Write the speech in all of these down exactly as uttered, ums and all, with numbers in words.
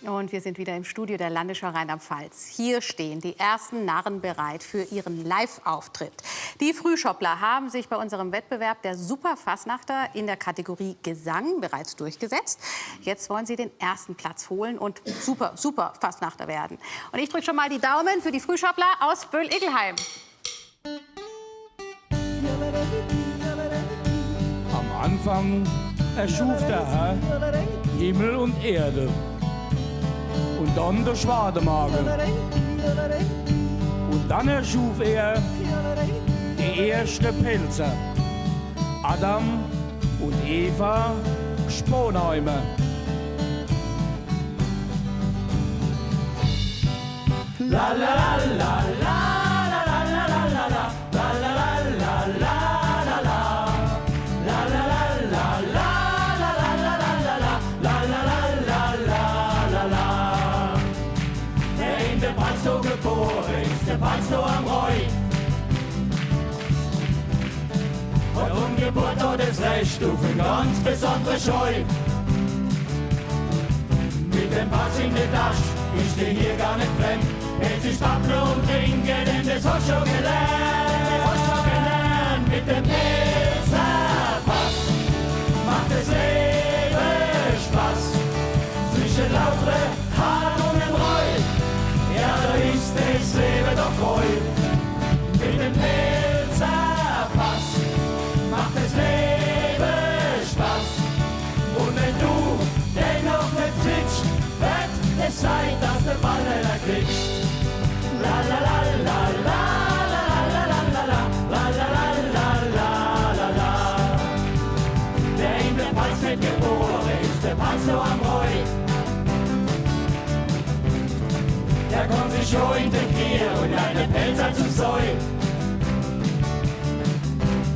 Und wir sind wieder im Studio der Landesschau Rheinland-Pfalz. Hier stehen die ersten Narren bereit für ihren Live-Auftritt. Die Frühschoppler haben sich bei unserem Wettbewerb der Superfastnachter in der Kategorie Gesang bereits durchgesetzt. Jetzt wollen sie den ersten Platz holen und Super, Superfastnachter werden. Und ich drücke schon mal die Daumen für die Frühschoppler aus Böhl-Iggelheim. Am Anfang erschuf der Herr Himmel und Erde und dann der Schwademage. Und dann erschuf er die erste Pälzer, Adam und Eva Sponheimer. Der in der Palz do gebore is, der Palz do am Rhoi. Hat um Geburt hat es Recht uf en ganz besondere Scheu. Mit dem Pass in der Tasch is der hier gar net fremd. Jetzt is Pappe und Trinke, denn das hast schon gelernt. Das hast schon gelernt. Mit dem Pälzer Pass macht es Leben Spaß. Zwischen lauter Hart und dem Rhoi, ja, da is das Leben doch voll. Mit dem Pälzer Pass macht das Leben Spaß. Und wenn du dennoch nicht fliegst, wird es Zeit, dass der Ball einer kriegst. La la la la la. Der in der Palz nicht gebore is, der Palz do am Rhoi. Der kann sich schon integrieren und eine Pälzer zu sein.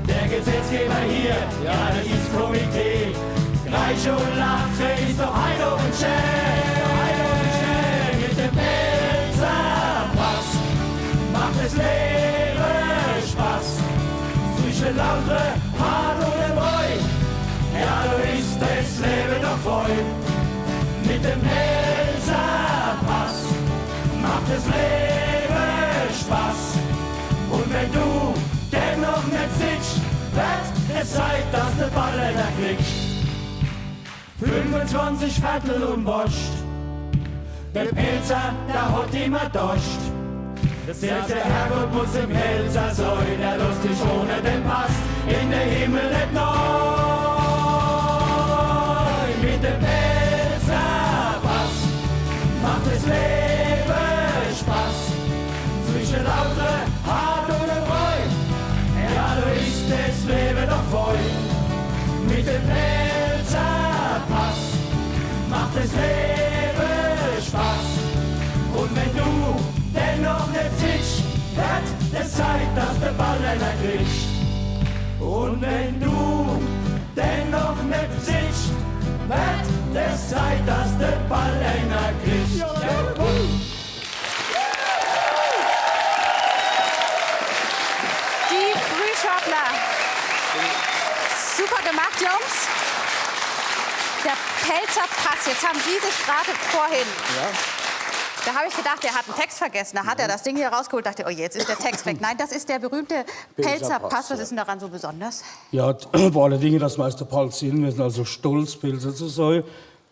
Der Gesetzgeber hier, ja, das is Komitee. Kreische und Lache is doch heiter und schön. Mit dem Pälzer Pass macht es Leben Spaß. Zwischen lauter Hart und dem Rhoi, ja, da is das Leben doch voll. Mit dem Pälzer Pass macht es Leben Spaß. Und wenn du dennoch nicht sitzt, wird es Zeit, dass der Ball einer kriegst. Fünfundzwanzig Viertel und Wurst. Der Pälzer, der hat immer Durst. Selbst der Herrgott muss im Pälzer sein, er lässt dich ohne den Pass in den Himmel nicht rein. Mit dem Pälzer Pass macht es Leben Spaß. Zwischen lauter Hart und Rhoi, ja, da is das Leben doch voll. Mit dem Pälzer Pass macht es Leben Spaß. Und wenn du dennoch nicht sitzt, wird es Zeit, dass der Ball einer kriegst. Und wenn du dennoch nicht sitzt, wird es Zeit, dass der Ball einer kriegst. Jawohl. Die Frühschoppler. Super gemacht, Jungs. Der Pälzer Pass. Jetzt haben Sie sich gerade vorhin. Da habe ich gedacht, der hat einen Text vergessen. Da hat er das Ding hier rausgeholt, dachte, oh, jetzt ist der Text weg. Nein, das ist der berühmte Pälzer Pass. Was ist denn daran so besonders? Ja, vor allen Dingen, dass wir aus der Palz sind. Wir sind also stolz, Pälzer zu sein.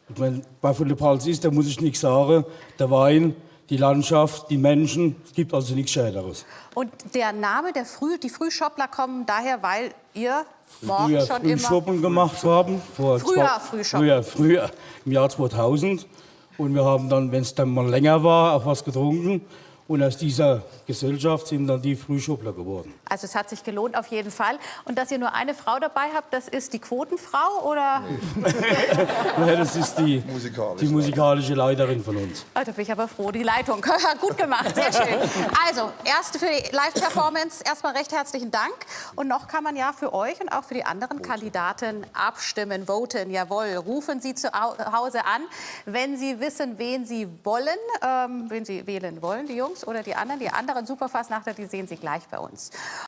Ich mein, wer von der Palz ist, der muss ich nichts sagen. Der Wein, die Landschaft, die Menschen, es gibt also nichts Schöneres. Und der Name, der Früh, die Frühschoppler kommen daher, weil ihr Früher morgens schon immer Frühschoppen gemacht haben. Vor Früher zwei- Frühschoppen. Früher, früher, im Jahr zweitausend. Und wir haben dann, wenn es dann mal länger war, auch was getrunken. Und aus dieser Gesellschaft sind dann die Frühschoppler geworden. Also es hat sich gelohnt auf jeden Fall. Und dass ihr nur eine Frau dabei habt, das ist die Quotenfrau, oder? Ja, das ist die, Musikalisch. Die musikalische Leiterin von uns. Oh, da bin ich aber froh, die Leitung. Gut gemacht, sehr schön. Also, erst für die Live-Performance erstmal recht herzlichen Dank. Und noch kann man ja für euch und auch für die anderen Kandidaten abstimmen, voten. Jawohl, rufen Sie zu Au- Hause an, wenn Sie wissen, wen Sie wollen, ähm, wen Sie wählen wollen, die Jungs oder die anderen. Die anderen Superfastnachter, die sehen Sie gleich bei uns.